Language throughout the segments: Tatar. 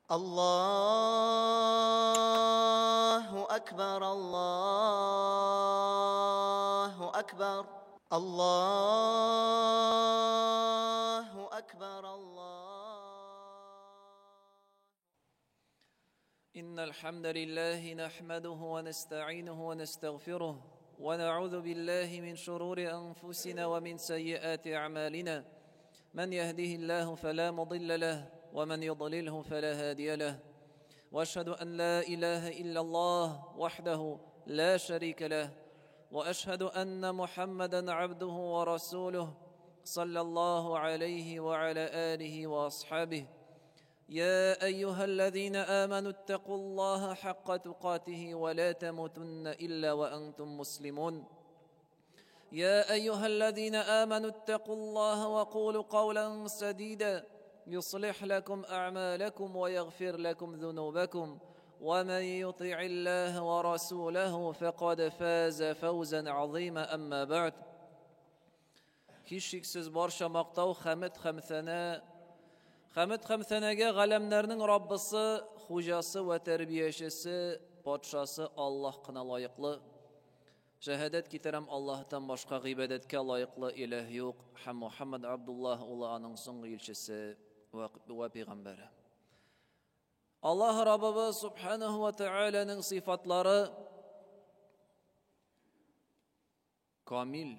Аллаһу акбар, Аллаһу акбар, Аллаһу акбар, Аллаһу. إن الحمد لله نحمده ونستعينه ونستغفره ونعوذ بالله من شرور أنفسنا ومن سيئات أعمالنا من يهده الله فلا مضل له ومن يضلله فلا هادي له واشهد ان لا اله الا الله وحده لا شريك له واشهد ان محمدا عبده ورسوله صلى الله عليه وعلى اله واصحابه يا ايها الذين امنوا اتقوا الله حق تقاته ولا تموتن الا وانتم مسلمون يا ايها الذين امنوا اتقوا الله وقولوا قولا سديدا يصلح لكم اعمالكم ويغفر لكم ذنوبكم ومن يطع الله ورسوله فقد فاز فوزا عظيما اما بعد Һичшиксез барча мактау хәмед һәм сәнә хәмед һәм сәнәгә галәмнәрнең Раббысы, хуҗасы вә тәрбиячесе, патшасы Аллаһ кына лаеклы. Шәһадәт китерәм Аллаһтан башка гыйбадәткә лаеклы иләһ юк һәм Мухаммад Абдуллаһ улы аның соңгы илчесе вә пәйгамбәре. Аллаһ Раббыбыз субханаһу ва тааляның сыйфатлары камил.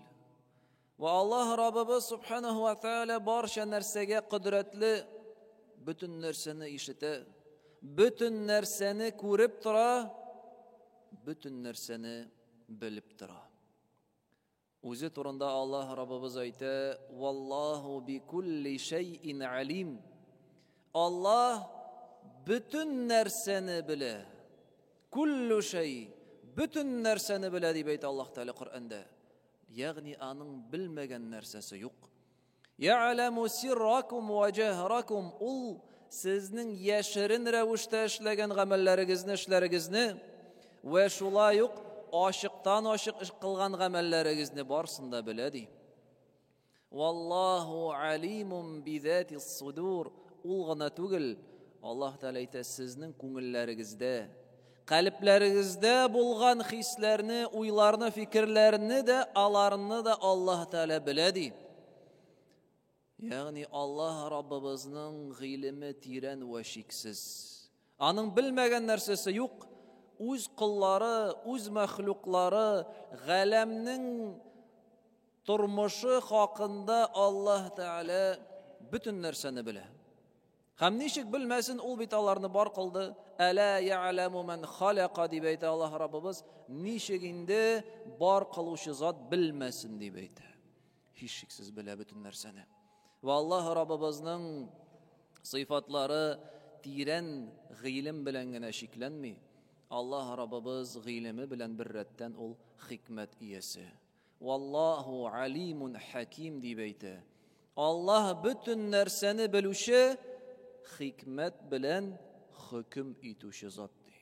Вә Аллаһ Раббыбыз субханаһу ва тааля барча нәрсәгә кодрәтле, бөтен нәрсәне ишетә, бөтен нәрсәне күреп тора, бөтен нәрсәне белеп тора. Үзе турында Аллаһ Раббыбыз әйтә: "Валлаһу бикулли шәйин алим." Аллаһ бөтен нәрсәне белә. Күллү шәй, бөтен нәрсәне белә дип әйтә Аллаһ Тәгалә Коръәндә. Ягъни аның белмәгән нәрсәсе юк. Я'ламу сирракум ва җаһракум ул сезнең яшерен рәвештә эшләгән гамәлләрегезне, эшләрегезне вә шулай ук ачыктан ачык эш кылган гамәлләрегезне барсын да белә ди. Валлаху алимум бидатис судур. Ул гына түгел, Аллаһ Тәгалә әйтә, сезнең күңелләрегездә, калебләрегездә булган хисләрне, уйларны, фикерләрне дә, аларны да Аллаһ Тәгалә белә ди. Ягъни Аллаһ Раббыбызның гыйлеме тирән вә чиксез. Аның белмәгән нәрсәсе юк. Үз коллары, үз мәхлуклары, галәмнең тормышы хакында Аллаһ Тәгалә бөтен нәрсәне белә. Һәм ничек белмәсен, ул бит аларны бар кылды. Әлә я'ләму ман халака дип әйтә Аллаһ Раббыбыз. Ничек инде бар кылучы зат белмәсен дип әйтә. Һичшиксез белә бөтен нәрсәне. Вә Аллаһ Раббыбызның сыйфатлары тирән гыйлем белән генә чикләнми. Аллаһ Раббыбыз гыйлеме белән беррәттән ул хикмәт иясе. Валлаһу алимун хаким дип әйтә. Аллаһ бөтен нәрсәне белүче, хикмәт белән хөкем итүче зат ди.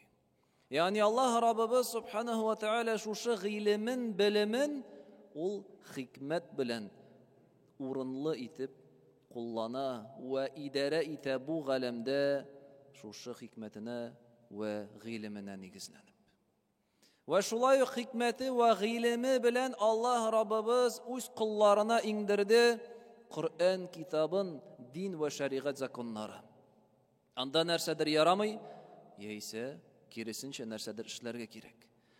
Ягъни Аллаһ Раббыбыз субханаһу ва тааля шушы гыйлемен, белемен ул хикмәт белән урынлы итеп куллана вә идарә итә бу галәмдә шушы хикмәтенә вә гыйлеменә нигезләнеп. Вә шулай ук хикмәте вә гыйлеме белән Аллаһ Раббыбыз үз колларына иңдерде Коръән китабын, дин вә шәригать законнары. Анда нәрсәдер ярамый, яисә киресенчә нәрсәдер эшләргә кирәк.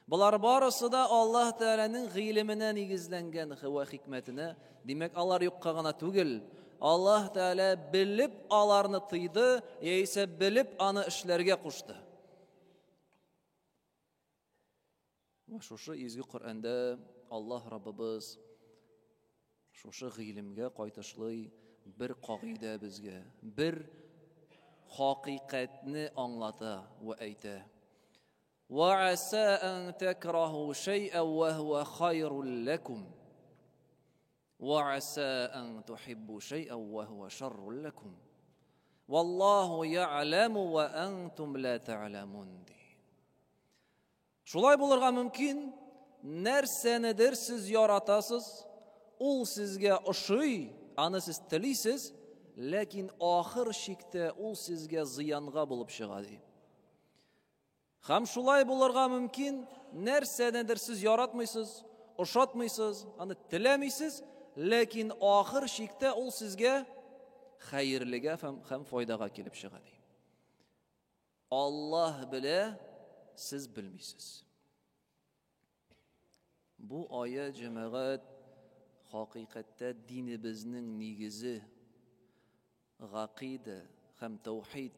Болар барысы да Аллаһ Тәгаләнең гыйлеменә нигезләнгән вә хикмәтенә. Димәк, алар юкка гына түгел. Аллаһ Тәгалә белеп аларны тыйды, яисә белеп аны эшләргә кушты. Вә шушы изге Коръәндә Аллаһ Раббыбыз шушы гыйлемгә кайтышлый бер кагыйдә безгә, бер хакыйкатьне аңлата вә әйтә. Вә аса ан такраһу шәй'ән вә һуә хайрул ләкум. Вә аса ан тухиббу шәй'ән вә һуә шаррул ләкум. Валлаһу я'ләму вә антум ла та'ламун ди. Шулай булырга мөмкин, нәрсәнедер сез яратасыз, ул сезгә ошый, аны сез телисез, ләкин ахыр чиктә ул сезгә зыянга булып чыга, ди. Һәм шулай булырга мөмкин, нәрсәнедер сез яратмыйсыз, ошатмыйсыз, аны теләмисез, ләкин ахыр чиктә ул сезгә хәерлегә һәм файдага килеп чыга, ди. Аллаһ белә, сез белмисез. Бу аят, җәмәгать, хакыйкатьтә динебезнең нигезе, гакыйда һәм таухид.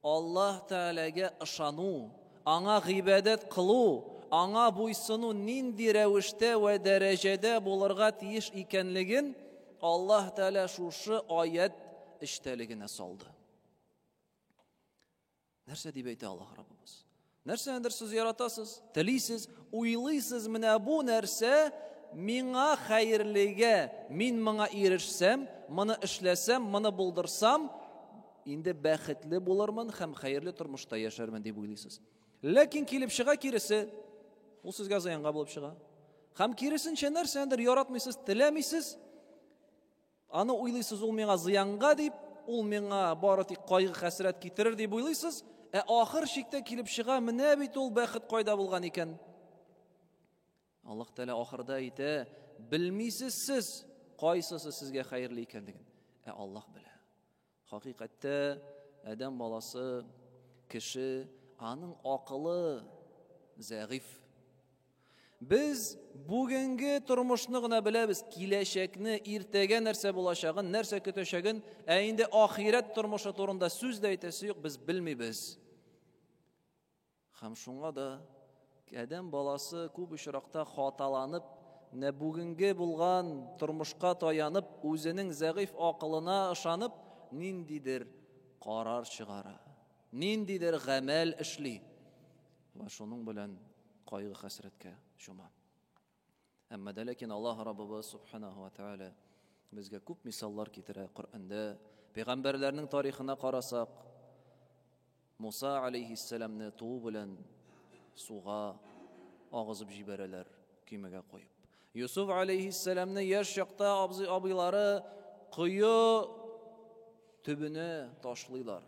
Аллаһ Тәгаләгә ышану, аңа гыйбадәт кылу, аңа буйсыну нинди рәвештә вә дәрәҗәдә булырга тиеш икәнлеген Аллаһ Тәгалә шушы аят эчтәлегенә салды. Нәрсә дип әйтә Аллаһ Раббыбыз? Нәрсәнедер сез яратасыз, телисез, уйлыйсыз, менә бу нәрсә миңа хәерлегә, мин моңа ирешсәм, моны эшләсәм, моны булдырсам, инде бәхетле булырмын һәм хәерле тормышта яшәрмен дип уйлыйсыз. Ләкин килеп чыга киресе, ул сезгә зыянга булып чыга. Һәм киресенчә нәрсәнедер яратмыйсыз, теләмисез, Аны уйлыйсыз, ул миңа зыянга дип, ул миңа бары тик кайгы-хәсрәт китерер дип уйлыйсыз, ә ахыр чиктә килеп чыга, менә бит ул бәхет кайда булган икән. Аллаһ Тәгалә ахырда әйтә, белмисез сез кайсысы сезгә хәерле икәнлеген. Ә Аллаһ белә. Хакыйкатьтә адәм баласы, кеше, аның акылы зәгыйф. Без бүгенге тормышны гына беләбез, киләчәкне, иртәгә нәрсә булачагын, нәрсә көтәчәген, ә инде ахирәт тормышы турында сүз дә әйтәсе юк, без белмибез. Һәм шуңа да адәм баласы күп очракта хаталанып, менә бүгенге булган тормышка таянып, үзенең зәгыйфь акылына ышанып, ниндидер карар чыгара, ниндидер гамәл эшли. Вә шуның белән кайгы-хәсрәткә чума. Әмма дә ләкин Аллаһ Раббыбыз субханаху ва тааля безгә күп мисаллар китерә Коръәндә. Пәйгамбәрләрнең тарихына карасак, Муса алейхиссәламны туу белән суга агызып җибәрәләр, көймәгә куеп. Юсуф алейхиссәламны яшь чакта абзый абыйлары кое төбенә ташлыйлар.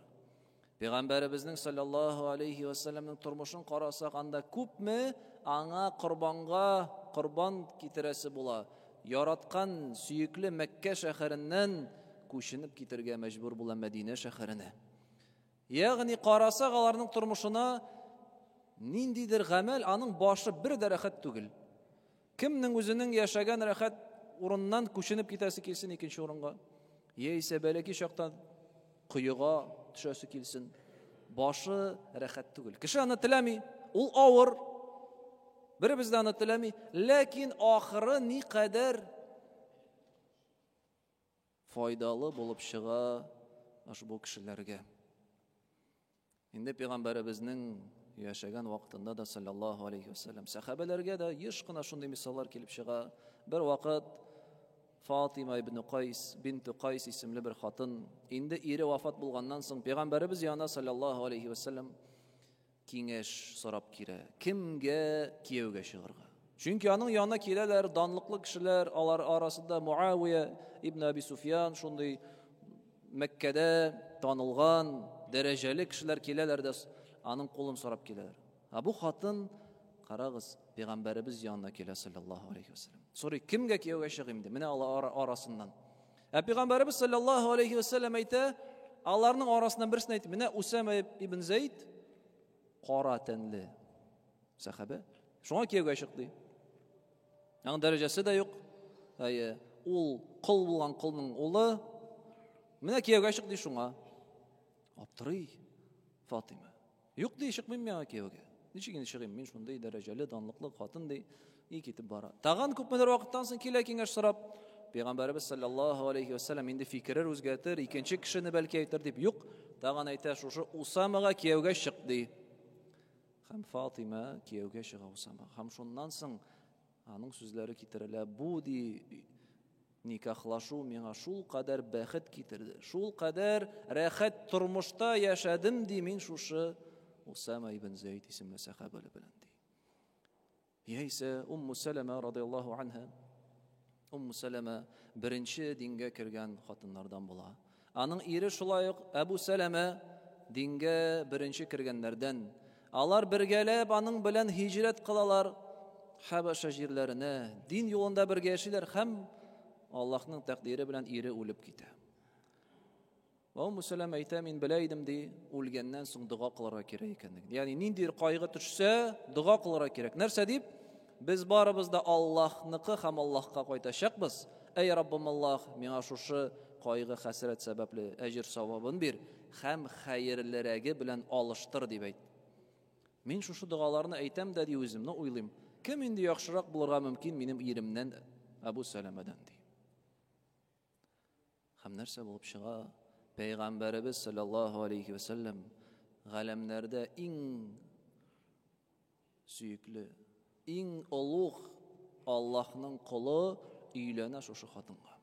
Пәйгамбәребезнең саллаллаһу алейхи ва сәлламнең тормышын карасак, анда күпме аңа корбанга корбан китерәсе була. Яраткан сөекле Мәккә шәһәреннән күченеп китергә мәҗбүр була Мәдинә шәһәренә. Ягъни карасак аларның тормышына ниндидер гамәл аның башы бер дә рәхәт түгел. Кемнең үзенең яшәгән рәхәт урыннан күченеп китәсе килсен икенче урынга, яисә бәләкәй чактан коега төшәсе килсен. Башы рәхәт түгел. Кеше аны теләми, ул авыр. Беребез дә аны теләми, ләкин ахыры никадәр файдалы булып чыга ошбу кешеләргә. Инде пәйгамбәребезнең яшәгән вакытында да саллаллаһу алейхи вәсәлләм сәхабәләргә дә еш кына шундый мисаллар килеп чыга. Бер вакыт Фатима ибн Кайс бинт Кайс исемле бер хатын инде ире вафат булганнан соң пәйгамбәребез янына саллаллаһу алейхи вәсәлләм киңәш сорап килә. Кемгә кияүгә чыгарга? Чөнки аның янына киләләр данлыклы кешеләр, алар арасында Муавия ибн Аби Суфьян шундый Мәккәдә танылган дәрәҗәле кешеләр киләләр дә аның кулын сорап киләләр. Ә бу хатын, карагыз, пәйгамбәребез янына килә саллаллаһу алейхи вәсәлләм. Сорый, кемгә кияүгә чыгыйм ди? Менә алар арасыннан. Ә пәйгамбәребез саллаллаһу алейхи вәсәлләм әйтә, аларның арасыннан берсен әйтә, менә Усама ибн Зәйд кара тәнле сәхабә. Шуңа кияүгә чык ди. Аның дәрәҗәсе дә юк. Әйе, ул кол булган колның улы. Менә кияүгә чык ди шуңа. Аптырый Фатима. Юк ди, чыкмыйм миңа кияүгә. Ничек инде чыгыйм? Мин шундый дәрәҗәле, данлыклы хатын ди. И китеп бара. Тагын күпмедер вакыттан соң килә киңәш сорап. Пәйгамбәребез саллаллаһу алейхи вәсәлләм инде фикерен үзгәртер, икенче кешене бәлки әйтер дип, юк, тагын әйтә, шушы Усамага кияүгә чык ди. Һәм Фатима кияүгә чыга Усама. Һәм шуннан соң аның сүзләре китерелә. Бу ди никахлашу миңа шул кадәр бәхет китерде. Шул кадәр рәхәт тормышта яшәдем ди мин шушы Усама ибн Зәйд исемле сәхабә белән ди. Яисә Умму Сәләмә радияллаһу анһа. Умму Сәләмә беренче дингә кергән хатыннардан була. Аның ире шулай ук Әбу Сәләмә дингә беренче кергәннәрдән. Алар бергәләп аның белән һиҗрәт кылалар Хәбәшә җирләренә, дин юлында бергә яшиләр һәм Аллаһның тәкъдире белән ире үлеп китә. Умму Сәләмә әйтә, мин белә идем, ди, үлгәннән соң дога кылырга кирәк икәнлеген. Ягъни ниндидер кайгы төшсә, дога кылырга кирәк. Нәрсә дип? Без барыбыз да Аллаһныкы һәм Аллаһка кайтачакбыз. Әй Раббым Аллаһ, миңа шушы кайгы хәсрәт сәбәпле әҗер савабын бир һәм хәерлерәге белән алыштыр дип әйт. Мин шушы догаларны әйтәм дә ди үземне уйлыйм. Кем инде яхшырак булырга мөмкин минем иремнән Әбу Сәләмәдән ди. Һәм нәрсә булып чыга? Пәйгамбәребез саллаллаһу алейхи ва сәлләм галәмнәрдә иң сөекле, иң олуг Аллаһның колы өйләнә шушы хатынга.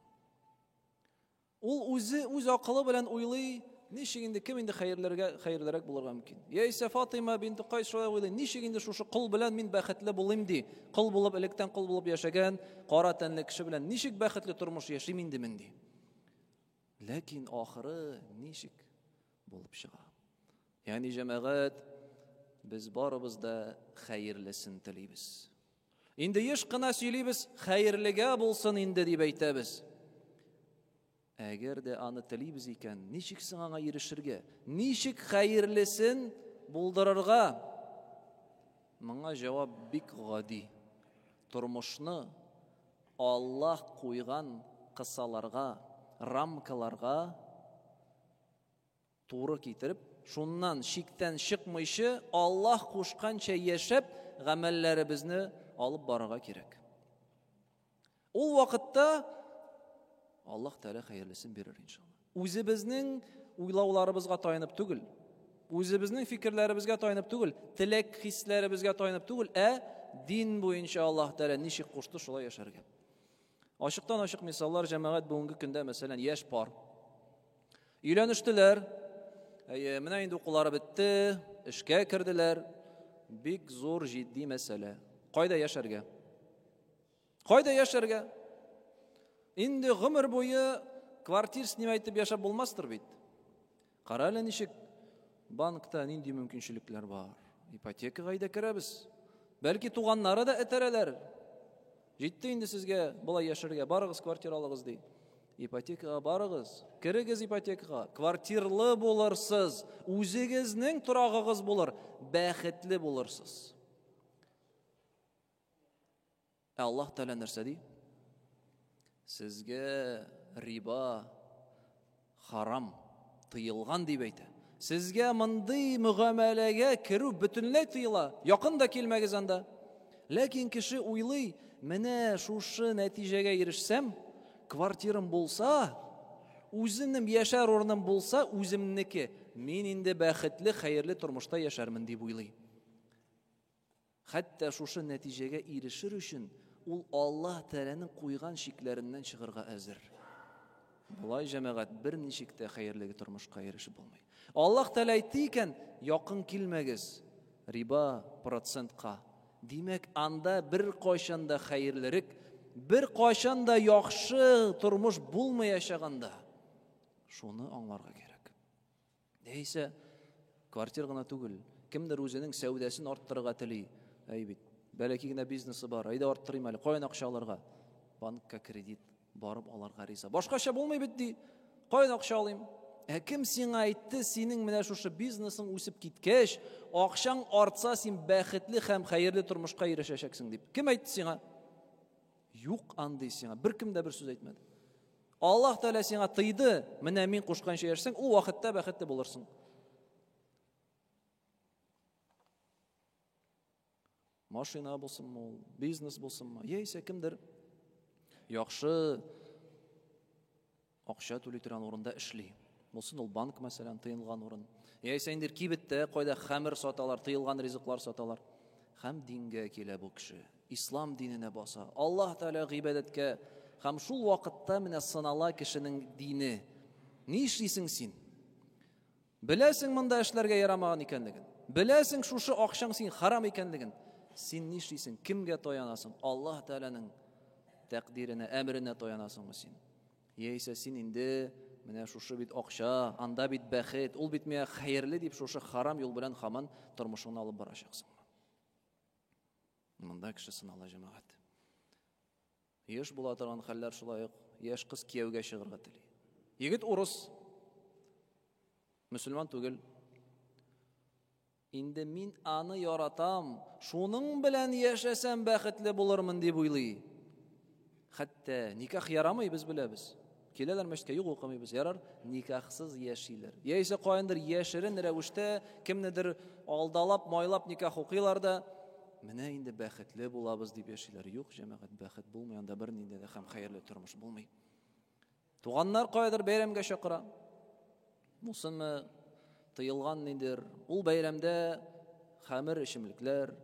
Ул үзе үз акылы белән уйлый, ничек инде кем инде хәерләргә хәерлерәк булырга мөмкин? Яисә Фатыйма бинт Кайс шулай уйлый, ничек инде шушы кол белән мин бәхетле булыйм ди. Кол булып, электән кол булып яшәгән кара тәнле кеше белән ничек бәхетле тормыш яшим инде мин ди. Ләкин ахыры ничек булып чыга? Ягъни җәмәгать, без барыбыз да хәерлесен телибез. Инде еш кына сөйлибез, хәерлегә булсын инде дип әйтәбез. Әгәр дә аны телибез икән, ничек соң аңа ирешергә? Ничек хәерлесен булдырырга? Моңа җавап бик гади. Тормышны Аллаһ куйган кысаларга, рамкаларга туры китереп, шуннан чиктән чыкмыйча, Аллаһ кушканча яшәп, гамәлләребезне алып барырга кирәк. Ул вакытта Аллаһ Тәгалә хәерлесен бирер иншалла. Үзебезнең уйлауларыбызга таянып түгел, үзебезнең фикерләребезгә таянып түгел, теләк хисләребезгә таянып түгел, ә дин буенча Аллаһ Тәгалә ничек кушты, шулай яшәргә. Ачыктан ачык мисаллар җәмәгать бүгенге көндә, мәсәлән, яшь пар. Өйләнештеләр. Әйе, менә инде укулары бетте, эшкә керделәр. Бик зур җитди мәсьәлә. Кайда яшәргә? Кайда яшәргә? Инде гомер буе квартир снимать итеп яшәп булмастыр бит. Кара әле ничек банкта нинди мөмкинчелекләр бар. Ипотекага әйдә керәбез. Бәлки туганнары да этәрәләр. Җитте инде сезгә болай яшәргә, барыгыз квартира алыгыз ди. Ипотекага барыгыз, керегез ипотекага, квартирлы булырсыз, үзегезнең торагыгыз булыр, бәхетле булырсыз. Ә Аллаһ Тәгалә нәрсә ди? Сезгә риба харам, тыелган дип әйтә. Сезгә мондый мөгамәләгә керү бөтенләй тыела. Якын да килмәгез анда. Ләкин кеше уйлый, менә шушы нәтиҗәгә ирешсәм, квартирам булса, үземнең яшәр урыным булса, үземнеке, мин инде бәхетле, хәерле тормышта яшәрмен дип уйлый. Хәтта шушы нәтиҗәгә ирешер өчен ул Аллаһ Тәгаләнең куйган чикләреннән чыгарга әзер. Болай җәмәгать берничек тә хәерлеге тормышка ирешеп булмый. Аллаһ Тәгалә әйтте икән, якын килмәгез риба процентка. Димәк, анда бер кайчан да хәерлерек, бер кайчан да яхшы тормыш булмаячак анда. Шуны аңларга кирәк. Яисә квартир гына түгел, кемдер үзенең сәүдәсен арттырырга тели. Әй бит, бәләкәй генә бизнесы бар, әйдә арттырыйм әле, каян акча алырга? Банкка кредит барып аларга риза. Башкача булмый бит ди. Каян акча алыйм? Ә кем сиңа әйтте, синең менә шушы бизнесың үсеп киткәч, акчаң артса, син бәхетле һәм хәерле тормышка ирешәчәксең дип? Кем әйтте сиңа? Юк андый сиңа. Беркем дә бер сүз әйтмәде. Аллаһ Тәгалә сиңа тыйды, менә мин кушканча яшәсәң, ул вакытта бәхетле булырсың. Машина булсынмы ул, бизнес булсынмы, яисә кемдер яхшы акча түли торган урында эшли. Булсын ул банк, мәсәлән, тыелган урын. Яисә инде кибеттә, кайда хәмер саталар, тыелган ризыклар саталар. Һәм дингә килә бу кеше. Ислам диненә баса. Аллаһ Тәгалә гыйбадәткә һәм шул вакытта менә сынала кешенең дине. Ни эшлисең син? Беләсең монда эшләргә ярамаган икәнлеген. Беләсең шушы акчаң син харам икәнлеген. Син ни эшлисең? Кемгә таянасың? Аллаһ Тәгаләнең тәкъдиренә, әмеренә таянасыңмы син? Яисә син инде Менә шушы бит акча, анда бит бәхет, ул бит миңа хәерле дип шушы харам юл белән һаман тормышыңны алып барачаксыңмы? Монда кеше сынала, җәмәгать. Еш була торган хәлләр шулай ук, яшь кыз кияүгә чыгарга тели. Егет урыс, мөселман түгел. Инде мин аны яратам, шуның белән яшәсәм бәхетле булырмын дип уйлый. Хәтта никах ярамый, без беләбез. Киләләр мәчеткә, юк укымыйбыз. Ярар, никахсыз яшиләр. Яисә каяндыр яшерен рәвештә кемнедер алдалап, майлап никах укыйлар да, менә инде бәхетле булабыз дип яшиләр. Юк, җәмәгать, бәхет булмый, анда бернинди дә һәм хәерле тормыш булмый. Туганнар каядыр бәйрәмгә чакыра. Булсынмы, тыелган нидер. Ул бәйрәмдә хәмер эчемлекләр,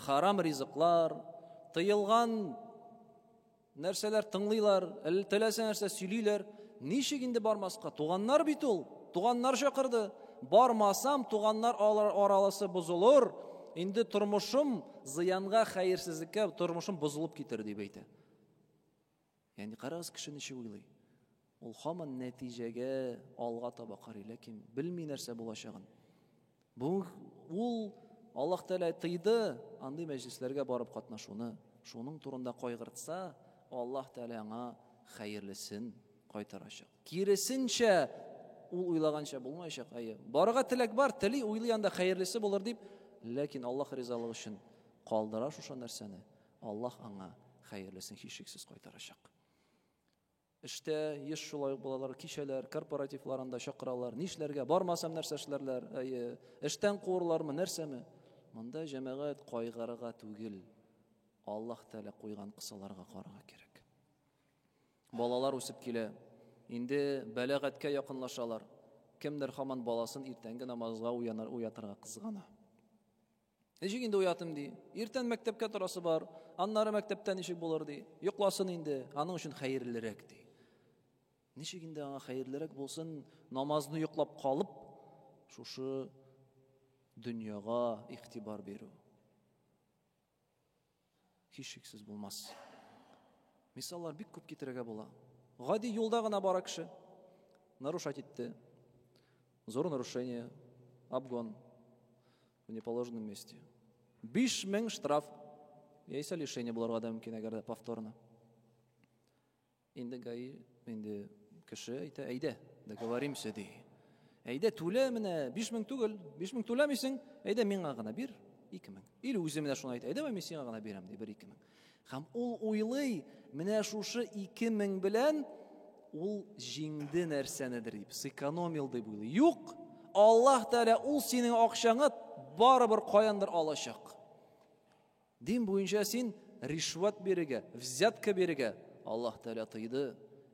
харам ризыклар, тыелган нәрсәләр тыңлыйлар, теләсә нәрсә сөйлиләр. Ничек инде бармаска? Туганнар бит ул. Туганнар чакырды. Бармасам, туганнар араласы бозылыр. Инде тормышым зыянга, хәерсезлеккә тормышым бозылып китер дип әйтә. Ягъни карагыз, кеше ничек уйлый. Ул һаман нәтиҗәгә алга таба карый, ләкин белми нәрсә булачагын. Бу ул Аллаһ Тәгалә тыйды андый мәҗлесләргә барып катнашуны. Шуның турында кайгыртса, Аллаһ Тәгалә аңа хәерлесен кайтарачак. Киресенчә, ул уйлаганча булмаячак. Әйе, барырга теләк бар, тели, уйлый анда хәерлесе булыр дип, ләкин Аллаһ ризалыгы өчен калдыра шушы нәрсәне. Аллаһ аңа хәерлесен һичшиксез кайтарачак. Эштә еш шулай ук булалар, кичәләр, корпоративларында чакыралар. Нишләргә? Бармасам нәрсә эшләрләр? Әйе, эштән куырлармы, нәрсәме? Монда җәмәгать кайгырырга түгел. Аллаһ Тәгалә куйган кысаларга карарга кирәк. Балалар үсеп килә. Инде бәләгатькә якынлашалар. Кемдер һаман баласын иртәнге намазга уяныр, уятырга кызгана. Ничек инде уятым ди? Иртән мәктәпкә торасы бар, аннары мәктәптә ничек булыр ди? Йокласын инде, аның өчен хәерлерәк ди. Ничек инде аңа хәерлерәк булсын, намазны йоклап калып, шушы дөньяга игътибар бирү. Һичшиксез булмас. Мисаллар бик күп китерергә була. Гади юлда гына бара кеше. Нарушать итте. Зур нарушение, обгон в неположенном месте. 5000 штраф. Яисә лишение булырга да мөмкин, әгәр дә повторно. Инде ГАИ, инде кеше әйтә, әйдә, договоримся, ди. Әйдә, түлә менә, 5000 түгел, 5000 түләмисең, әйдә миңа гына бир, 2000. Или үзе менә шуны әйтә, әйдә, мин сиңа гына бирәм, ди, бер 2000. Һәм ул уйлый, менә шушы 2000 белән ул җиңде нәрсәнедер дип, сэкономил дип уйлый. Юк, Аллаһ Тәгалә ул синең акчаңны барыбер каяндыр алачак. Дин буенча син ришвәт бирергә, взятка бирергә Аллаһ Тәгалә тыйды.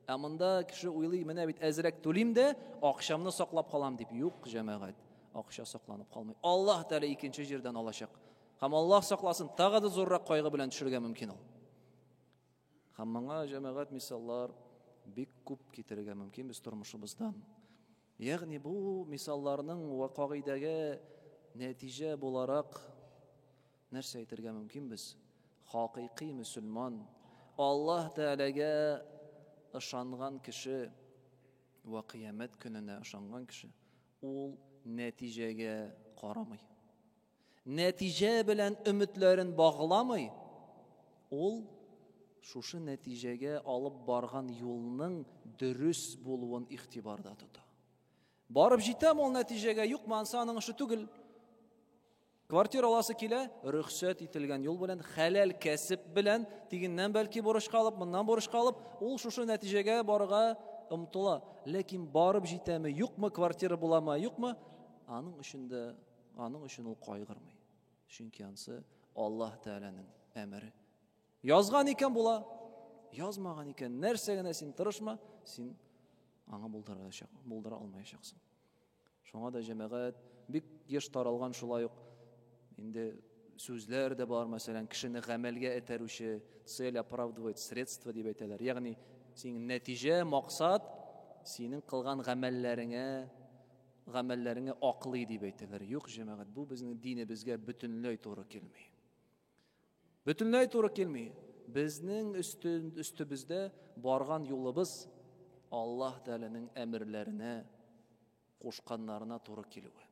Ә монда кеше уйлый, менә бит әзрәк түлим дә, акчамны саклап калам дип. Юк, җәмәгать, акча сакланып калмый. Аллаһ Тәгалә икенче җирдән алачак. Һәм Аллаһ сакласын, тагы да зуррак кайгы белән төшергә мөмкин ул. Һәм моңа җәмәгать мисаллар бик күп китерергә мөмкин без тормышыбыздан. Ягъни бу мисалларның вә кагыйдәгә нәтиҗә буларак нәрсә әйтергә мөмкин без? Хакыйкый мөселман, Аллаһ Тәгаләгә ышанган кеше вә кыямәт көненә ышанган кеше, ул нәтиҗәгә карамый. Нәтиҗә белән өметләрен багламый, ул шушы нәтиҗәгә алып барган юлның дөрес булуын игътибарда тота. Барып җитәме ул нәтиҗәгә, юкмы, ансы аның эше түгел. Квартира аласы килә, рөхсәт ителгән юл белән, хәләл кәсеп белән, тигеннән бәлки бурычка алып, моннан бурычка алып, ул шушы нәтиҗәгә барырга омтыла. Ләкин барып җитәме, юкмы, квартира буламы, юкмы, аның өчен дә Аның өчен ул кайгырмый. Чөнки ансы Аллаһ Тәгаләнең әмере. Язган икән була, язмаган икән, нәрсә генә син тырышма, син аңа булдыра, булдыра алмаячаксың. Шуңа да җәмәгать бик еш таралган шулай ук инде сүзләр дә бар, мәсәлән, кешене гамәлгә этәрүче цель оправдывает средства дип әйтәләр. Ягъни синең нәтиҗә, максат синең кылган гамәлләреңә гамәлләреңә аклый дип әйтәләр. Юк, җәмәгать, бу безнең динебезгә бөтенләй туры килми. Бөтенләй туры килми. Безнең өстебездә барган юлыбыз Аллаһ Тәгаләнең әмерләренә, кушканнарына туры килүе.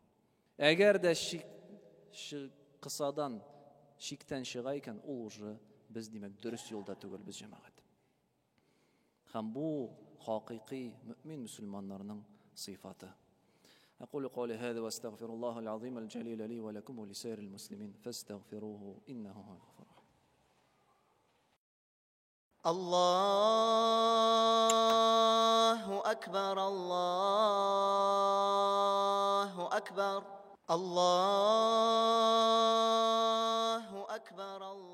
Әгәр дә шик, кысадан, чиктән чыга икән, ул уже без, димәк, дөрес юлда түгел без, җәмәгать. Һәм бу хакыйкый мөмин мөселманнарның сыйфаты. أقول قولي هذا واستغفر الله العظيم الجليل لي ولكم ولسائر المسلمين فاستغفروه إنه هو الغفور الرحيم. الله أكبر الله أكبر الله أكبر.